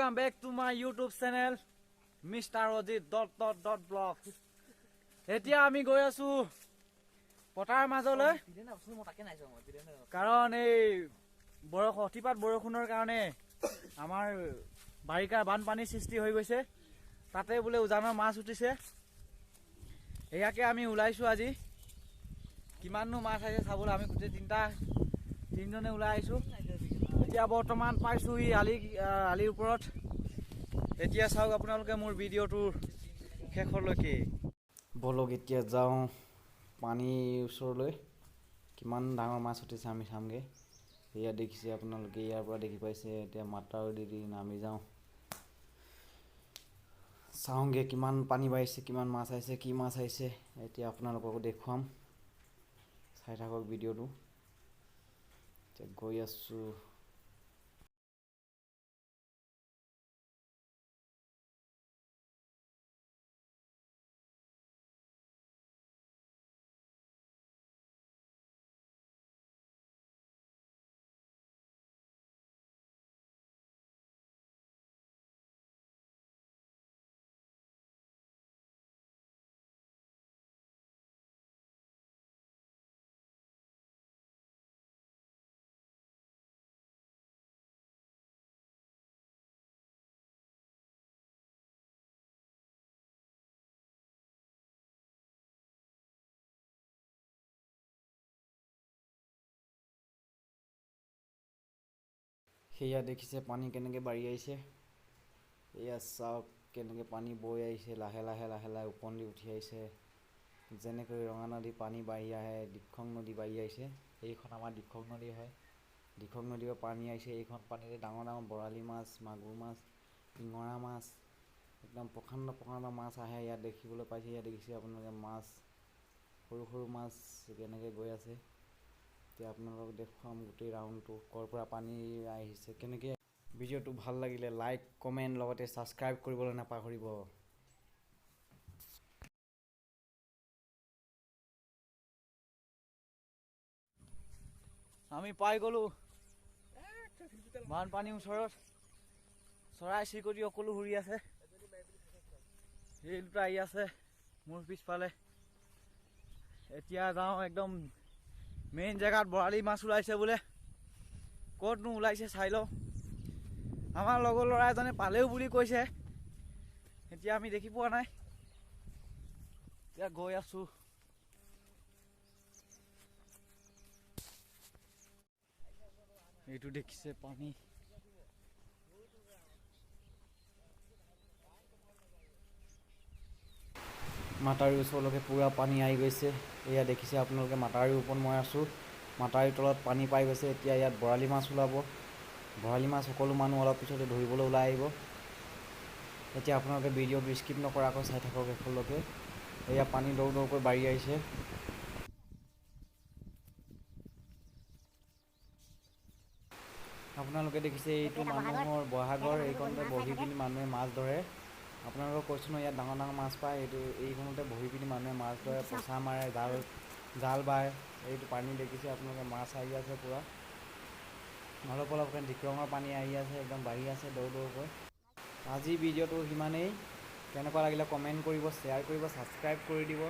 Welcome back to my YouTube channel Mister Ajit dot dot dot blog. এতিয়া আমি গৈ আছো পথাৰ মাজলৈ, কাৰণ এই বৰষুণ, অতিপাত বৰষুণৰ কাৰণে আমাৰ বাৰিষাৰ বানপানীৰ সৃষ্টি হৈ গৈছে। তাতে বোলে উজানৰ মাছ উঠিছে, ইয়াকে আমি ওলাইছো আজি। কিমাননো মাছ আহিছে চাবলৈ আমি গোটেই তিনিজনে ওলাই আহিছো। এতিয়া বৰ্তমান পাইছো ই আলিৰ ওপৰত। এতিয়া চাওক আপোনালোকে মোৰ ভিডিঅ'টোৰ শেষলৈকে। ব'লক এতিয়া যাওঁ পানীৰ ওচৰলৈ, কিমান ডাঙৰ মাছ উঠিছে আমি চামগৈ। এয়া দেখিছে আপোনালোকে, ইয়াৰ পৰা দেখি পাইছে। এতিয়া মাথাউৰি দি নামি যাওঁ, চাওঁগৈ কিমান পানী বাঢ়িছে, কিমান মাছ আহিছে, কি মাছ আহিছে। এতিয়া আপোনালোককো দেখুৱাম, চাই থাকক ভিডিঅ'টো। এতিয়া গৈ আছোঁ। সেয়া দেখিছে পানী কেনেকৈ বাঢ়ি আহিছে। এয়া চাওক কেনেকৈ পানী বৈ আহিছে, লাহে লাহে লাহে লাহে ওপৰদি উঠি আহিছে। যেনেকৈ ৰঙা নদী পানী বাঢ়ি আহে, দিখং নদী বাঢ়ি আহিছে। এইখন আমাৰ দিখং নদী হয়। দিখং নদীৰ পৰা পানী আহিছে। এইখন পানীতে ডাঙৰ ডাঙৰ বৰালি মাছ, মাগুৰ মাছ, শিঙৰা মাছ, একদম প্ৰকাণ্ড প্ৰকাণ্ড মাছ আহে। ইয়াত দেখিবলৈ পাইছে। ইয়াত দেখিছে আপোনালোকে মাছ, সৰু সৰু মাছ কেনেকৈ গৈ আছে। এতিয়া আপোনালোকক দেখুৱাম গোটেই ৰাউণ্ডটো, ক'ৰ পৰা পানী আহিছে, কেনেকৈ। ভিডিঅ'টো ভাল লাগিলে লাইক, কমেণ্ট, লগতে ছাবস্ক্ৰাইব কৰিবলৈ নাপাহৰিব। আমি পাই গ'লো বানপানীৰ ওচৰত। চৰাই চিৰিকটি সকলো ঘূৰি আছে। এই দুটা আহি আছে মোৰ পিছফালে। এতিয়া যাওঁ একদম মেইন জেগাত। বৰালি মাছ ওলাইছে বোলে, ক'তনো ওলাইছে চাই লওঁ। আমাৰ লগৰ ল'ৰা এজনে পালেও বুলি কৈছে, এতিয়া আমি দেখি পোৱা নাই। এতিয়া গৈ আছো। এইটো দেখিছে পানী। মাথাউৰিৰ ওচৰলৈকে পূৰা পানী আহি গৈছে। এয়া দেখিছে আপোনালোকে, মাথাউৰিৰ ওপৰত মই আছোঁ। মাথাউৰিৰ তলত পানী পাই গৈছে। এতিয়া ইয়াত বৰালি মাছ ওলাব। বৰালি মাছ সকলো মানুহ অলপ পিছতে ধৰিবলৈ ওলাই আহিব। এতিয়া আপোনালোকে ভিডিঅ'টো স্কিপ নকৰাকৈ চাই থাকক শেষলৈকে। এয়া পানী দৌ দৌকৈ বাঢ়ি আহিছে। আপোনালোকে দেখিছে এইটো মানুহৰ বহাগৰ, এইখনতে বহি পিনি মানুহে মাছ ধৰে। আপোনালোকক কৈছোঁ ন, ইয়াত ডাঙৰ ডাঙৰ মাছ পায়। এইখনতে বহি পিনি মানুহে মাছ ধৰে, পচা মাৰে, জাল বায়। এইটো পানী দেখিছে আপোনালোকে, মাছ আহি আছে পূৰা। অলপ অলপকৈ ডিক্ৰঙৰ পানী আহি আছে, একদম বাঢ়ি আছে দৌ দৌকৈ। আজি ভিডিঅ'টো সিমানেই। কেনেকুৱা লাগিলে কমেণ্ট কৰিব, শ্বেয়াৰ কৰিব, ছাবস্ক্ৰাইব কৰি দিব।